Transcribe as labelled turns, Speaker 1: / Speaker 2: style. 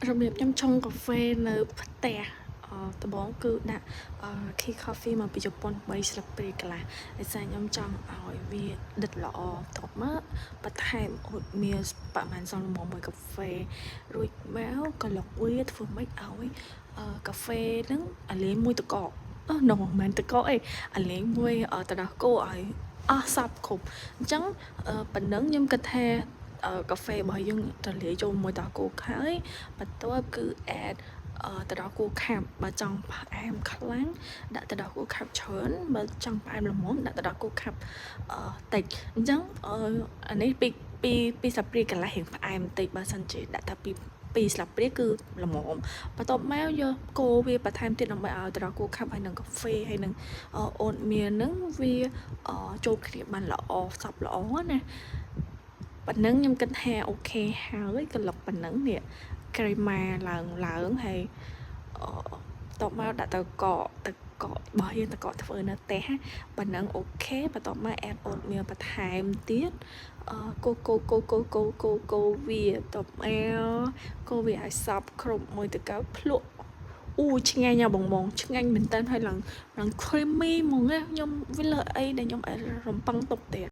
Speaker 1: របៀបខ្ញុំឆុងកាហ្វេនៅផ្ទះដំបូងគឺដាក់K Coffee មកពីជប៉ុន3ស្លាបព្រាកន្លះដោយសារខ្ញុំចង់ឲ្យវាដិតល្អបន្ទាប់មកបន្ថែម oat milk ប្រហែលសល់ល្មមមួយកាហ្វេរួចមកក៏លុកវាធ្វើម៉េចឲ្យកាហ្វេហ្នឹងអាលេងមួយតកកអឺ no មិនមែនតកកអីអាលេងមួយទឹកដោះគោឲ្យអស់សពគ្រប់អញ្ចឹងប៉ុណ្ណឹងខ្ញុំគិតថាកាហ្វេរបស់យើងទលាយចូលមួយទឹកដោះគោហើយបន្ទាប់គឺ add ទឹកដោះគោខាប់បើចង់ផ្អែមខ្លាំងដាក់ទឹកដោះគោខាប់ច្រើនបើចង់ផ្អែមល្មមដាក់ទឹកដោះគោខាប់តិចអញ្ចឹងអានេះពីពីពីស្លាបព្រាកន្លះរៀងផ្អែមបន្តិចបើសិនជាដាក់តែពីពីរស្លាបព្រាគឺល្មមបន្ទាប់មកយកកូរវាបន្ថែមទៀតដើម្បីឲ្យទឹកដោះគោខាប់ហើយនឹងកាហ្វេហើយនឹង oat milk ហ្នឹងវាចូលគ្នាបានល្អសព្វល្អណាប៉ុណ្ណឹងខ្ញុំគិតថា OK ហើយកន្លុកប៉ុណ្ណឹងនេះ crema ឡើងឡើងហើយអឺតបមកដាក់ទៅកកទឹកកករបស់យើងទឹកកកធ្វើនៅផ្ទះប៉ុណ្ណឹង OK បន្ទាប់មក add oat milk បន្ថែមទៀតអឺកូកូកូកូកូកូកូវាតបមកកូវាឲ្យសព្វគ្រប់មួយទឹកកភ្លក់អូឆ្ងាញ់ណាស់បងបងឆ្ងាញ់មែនតើហើយឡើងឡើង creamy ហ្មងណាខ្ញុំវាលើអីដែលខ្ញុំរំពឹងទុកទៀត។